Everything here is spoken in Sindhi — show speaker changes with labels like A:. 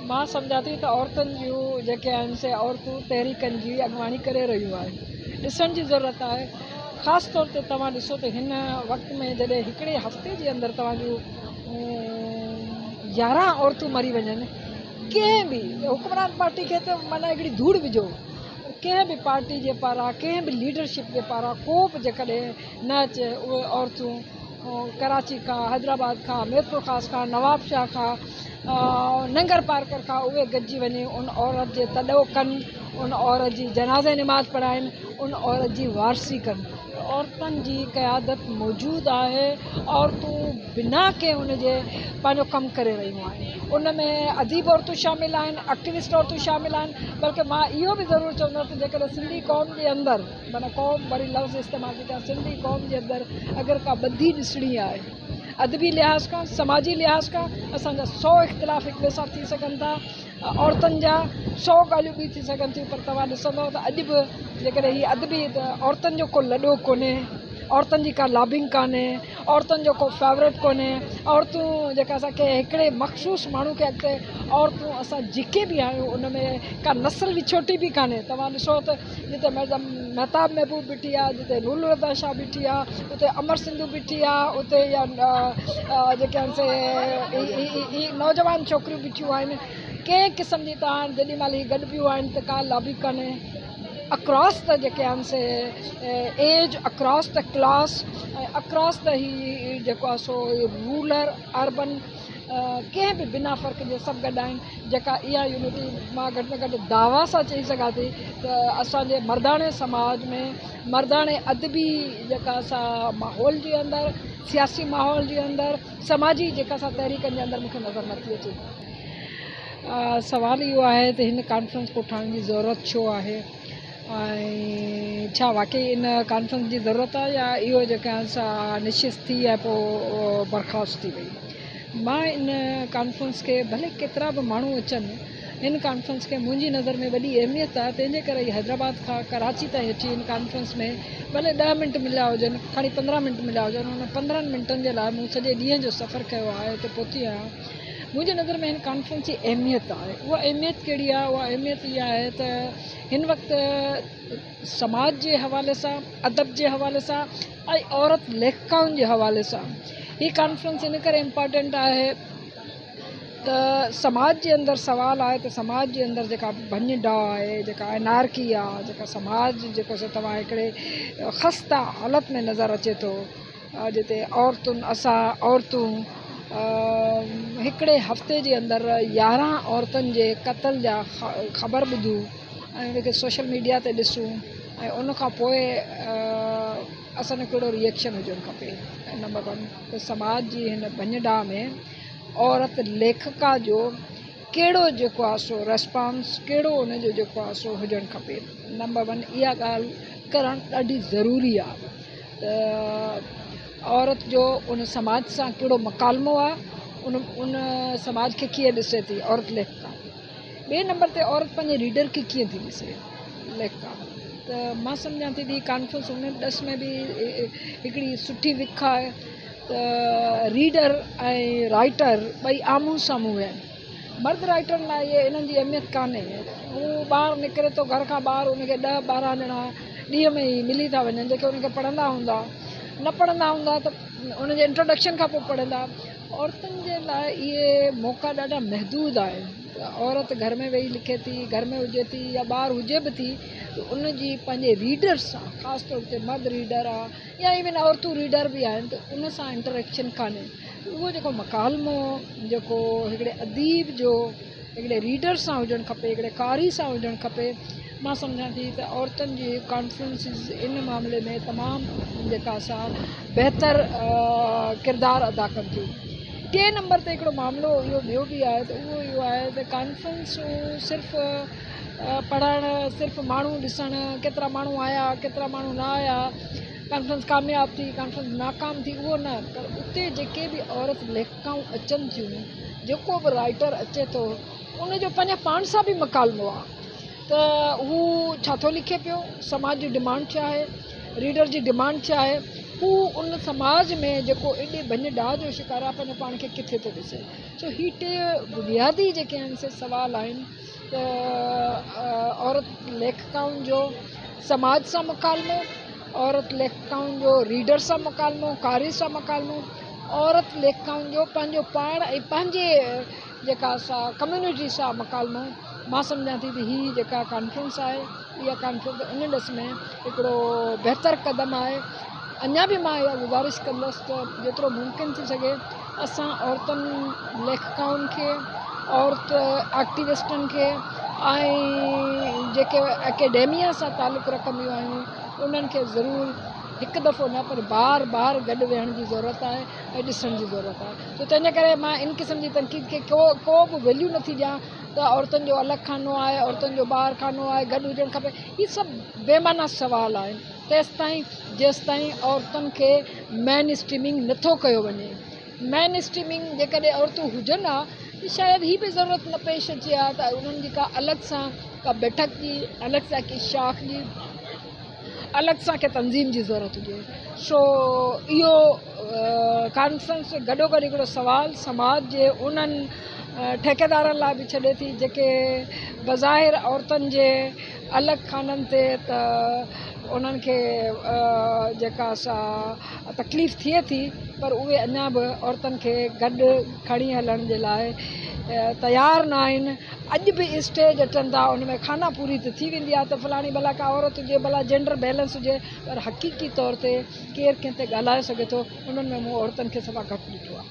A: مان سمجهان ٿي ته عورتن جون جيڪي آهن سي عورتون تحريڪن جي اڳواڻي ڪري رهيون آهن ڏسڻ جي ضرورت آهي خاص طور تي توهان ڏسو ته هن وقت ۾ جڏهن هڪڙي هفتي جي اندر توهان جون 11 عورتون مري وڃن ڪنهن به حڪمران پارٽي کي ته معنيٰ هڪڙي ڌوڙ وجهو ڪنهن به پارٽي جي پاران ڪنهن به ليڊرشپ جي پاران ڪو به جيڪڏهن نه اچي اهي عورتون ڪراچي کان حيدرآباد کان ميرپورخاص کان نوابشاهه کان ننگر پارڪر کان اهي گڏجي وڃي ان عورت جي تڏو ڪن ان عورت جي جنازي نماز پڙهائين ان عورت جي وارثي ڪن عورتن جي قيادت موجود آهي عورتون بنا ڪنهن ان جي پنهنجو ڪم ڪري رهيون آهن ان ۾ اديب عورتون شامل آهن ايڪٽيوسٽ عورتون شامل آهن بلڪه مان اهو به ضرور چوندس ته جيڪڏهن سنڌي قوم جي اندر معنيٰ قوم وري لفظ استعمال ٿي ڪيان سنڌي قوم جي اندر اگر ڪا ٻڌي ڏسڻي آهي ادبي لحاظ کان سماجي لحاظ کان اسان جا سو اختلاف هڪ ٻئي سان ٿي سگهن ٿا عورتن جا سو ڳالهيون ٻي ٿي سگهن ٿيون پر توهان ڏسندو ته اڄ به جيڪڏهن هي ادبي ته عورتن جو ڪو لڏو ڪونهي عورتن جي ڪا لابنگ ڪانهي عورتن جو ڪو فيورٽ ڪونهي عورتون جيڪا اسان ڪنهن هڪڙي مخصوص ماڻهو کي اڳتي عورتون اسان جيڪي به آهيون ان ۾ ڪا نسل وڇوٽي به ڪانهي توهان ڏسو ته جتي مرزا مهتاب محبوب بيٺي آ جتي نور الهديٰ شاهه بيٺي آ اتي امر سنڌو بيٺي آ اتي يا جيڪي آهن سي هي نوجوان ڇوڪريون بيٺيون آهن ڪنهن قسم جي تان جيڏي مهل هي گڏ پيون آهن ته ڪا لابي ڪانهي اڪراس ته جيڪي آهن سي ايج اڪراس ته ڪلاس ۽ اڪراس ته هي جيڪو آهي سو رولر اربن ڪنهن به بنا فرق جي سڀ گڏ آهن جيڪا اها يونٽي مان گهٽ ۾ گهٽ دعويٰ سان چئي سگهان ٿي ته اسان جي مرداڻي سماج ۾ مرداڻي ادبي جيڪا سا ماحول جي اندر سياسي ماحول جي اندر سماجي جيڪا سا تحريڪن جي اندر مون کي نظر نٿي اچي. سوال اهو آهي ته هن ڪانفرنس ڪوٺائڻ جي ضرورت ڇو آهي ۽ ڇا واقعي ان ڪانفرنس جي ضرورت آهي يا اهو جيڪا سا نشست ٿي ۽ پوء برخاست ٿي وئي. مان ان ڪانفرنس کي ڀلي ڪيترا به ماڻهو اچن ان ڪانفرنس کي منهنجي نظر ۾ وڏي اهميت آهي تنهن جي ڪري ئي حيدرآباد کان ڪراچي تائين اچي ان ڪانفرنس ۾ ڀلي ڏهه منٽ مليا هجن کڻي 15 منٽ مليا هجن ان 15 منٽن جي لاء مون سڄي ڏينهن جو سفر ڪيو آهي اتي پهتي آهيان منهنجي نظر ۾ هن ڪانفرنس جي اهميت آهي اها اهميت ڪهڙي آهي اها اهميت اها آهي ته هن وقت سماج جي حوالي سان ادب جي حوالي سان ۽ عورت ليکڪائن جي حوالي سان هي ڪانفرنس ان ڪري امپارٽنٽ آهي ته سماج جي اندر سوال آهي ته سماج جي اندر جيڪا ڀڃ ڊاهه آهي جيڪا انارڪي آهي جيڪا سماج جيڪو سو توهان هڪڙي خسته حالت ۾ نظر اچي ٿو جتي عورتن اسان عورتون هڪڙي هفتي جي اندر 11 عورتن جي قتل جا خبر ٻڌون ۽ ان کي سوشل ميڊيا تي ڏسون ۽ ان کان پوء اسان جو ڪهڙو ريئيڪشن هجڻ کپي نمبر ون ته سماج جي هن ڀڃ ڊاهه ۾ عورت ليکڪا جو ڪهڙو جيڪو آهي سو ريسپانس ڪهڙو ان جو جيڪو آهي سو هجڻ کپي نمبر ون اها ڳالهه ڪرڻ ڏاڍي ضروري آهي ته عورت جو ان سماج سان ڪهڙو مڪالمو آهي ان ان سماج کي ڪيئن ڏسي ٿي عورت ليکڪا ٻئي نمبر تي عورت پنهنجي ريڊر کي ڪيئن ٿي ڏسي ليکڪا ته مان سمجهان ٿي ته هي ڪانفرنس ان ڏس ۾ به هڪڙي سٺي وک آهي ته ريڊر ۽ رائيٽر ٻئي آمهون سامهون ويهن مرد رائيٽرن لاء اهي انهن جي اهميت ڪانهي هو ٻاهر نڪري ٿو گهر کان ٻاهر ان کي ڏهه 12 ڄڻا ڏينهن ۾ ئي ملي ٿا وڃن جيڪي ان کي پڙهندا هوندا نه پڙهندا هوندا ته ان جي انٽروڊڪشن کان پوء پڙهندا عورتن جي لاء اهي موقعا ڏاڍا محدود آهن عورت گهر ۾ ويهي لکي ٿي گهر ۾ هجي ٿي يا ٻاهر هجي به ٿي ته ان جي پنهنجي ريڊر سان خاص طور تي مرد ريڊر آهي يا ايون عورتون ريڊر به آهن ته ان سان انٽريڪشن ڪانهي اهو جيڪو مڪالمو جيڪو هڪڙي اديب جو هڪڙي ريڊر سان هجڻ کپي هڪڙي قاري سان هجڻ کپي مان سمجهان ٿي ته عورتن جي ڪانفرنسز ان معاملي ۾ تمام جيڪا سا بهتر ڪردار ادا ڪن ٿيون ٽئين نمبر تي هڪڙو معاملو اهو ٻيو به آهي ته اهو اهو آهي ته ڪانفرنسون صرف پڙهڻ صرف ماڻهو ڏسڻ ڪيترا ماڻهو آيا ڪيترا ماڻهو نه آيا ڪانفرنس ڪامياب ٿي ڪانفرنس ناڪام ٿي اهو نه پر اتي جيڪي به عورت ليکڪائون اچن ٿيون جيڪو به رائيٽر اچي ٿو ان جو پنهنجي پاڻ سان به مڪالمو آهي ته هو ڇا ٿو لکي پيو سماج جي ڊمانڊ ڇا آهي ريڊر جي ڊمانڊ ڇا آهي. هو ان سماج ۾ جيڪو ايڏي ڀڃ ڊاهه جو شڪار آهي پنهنجو پاڻ کي ڪٿي ٿو ڏسي. سو هي ٽي بنيادي جيڪي آهن سي سوال آهن ته عورت ليکڪائن جو سماج سان مڪالمو، عورت ليکڪائن جو ريڊر سان مڪالمو، قاري سان مڪالمو، عورت ليکڪائن جو پنهنجو پاڻ ۽ پنهنجي جيڪا سا ڪميونٽي سان مڪالمو. مان سمجهان ٿي ته هي جيڪا ڪانفرنس آهي اها ڪانفرنس ان ڏس ۾ هڪڙو بهتر قدم آهي. اڃا به مان اها گذارش ڪندس ته جيترو ممڪن ٿي سگهي اسان عورتن ليکڪائن کي عورت ايڪٽيوسٽن کي ۽ جيڪي اڪيڊميا سان تعلق رکنديون آهيون انهن کي ضرور هڪ دفعو نه پر بار بار گڏ ويهڻ جي ضرورت آهي ۽ ڏسڻ جي ضرورت آهي سو تنهن جي ڪري مان ان قسم جي تنقيد کي ڪو ڪو به ويليو نٿي ڏيان ته عورتن جو الڳ خانو آهي عورتن جو ٻاهر خانو آهي گڏ هجڻ کپي هي سڀ بي معنيٰ سوال آهن تيستائين جيستائين عورتن کي مين اسٽريمنگ نٿو ڪيو وڃي مين اسٽريمنگ جيڪڏهن عورتون هجن ها ته شايد هي به ضرورت نه پيش اچي ها ته انهن جي ڪا الڳ سان ڪا بيٺڪ جي الڳ سان ڪي شاخ جي الڳ سان ڪنهن تنظيم جي ضرورت هجي سو اهو ڪانفرنس گڏو گڏ هڪڙو سوال سماج جي انهن ٺيڪيدارن لاء به ڇڏي ٿي جيڪي بظاهر عورتن جي الڳ خانن تي ته انهن کي جيڪا سا تڪليف ٿئي ٿي پر اهي اڃا به عورتن کي گڏ کڻي هلڻ جي لاء تيار نه آهن. اڄ به اسٽيج اچن ٿا ان ۾ خانه پوري ته ٿي ويندي آهي ته فلاڻي ڀلا ڪا عورت هجي ڀلا جينڊر بيلنس هجي پر حقيقي طور تي ڪير ڪنهن تي ڳالهائي سگهي ٿو انهن ۾ مون عورتن کي صفا گهٽ ڏٺو آهي.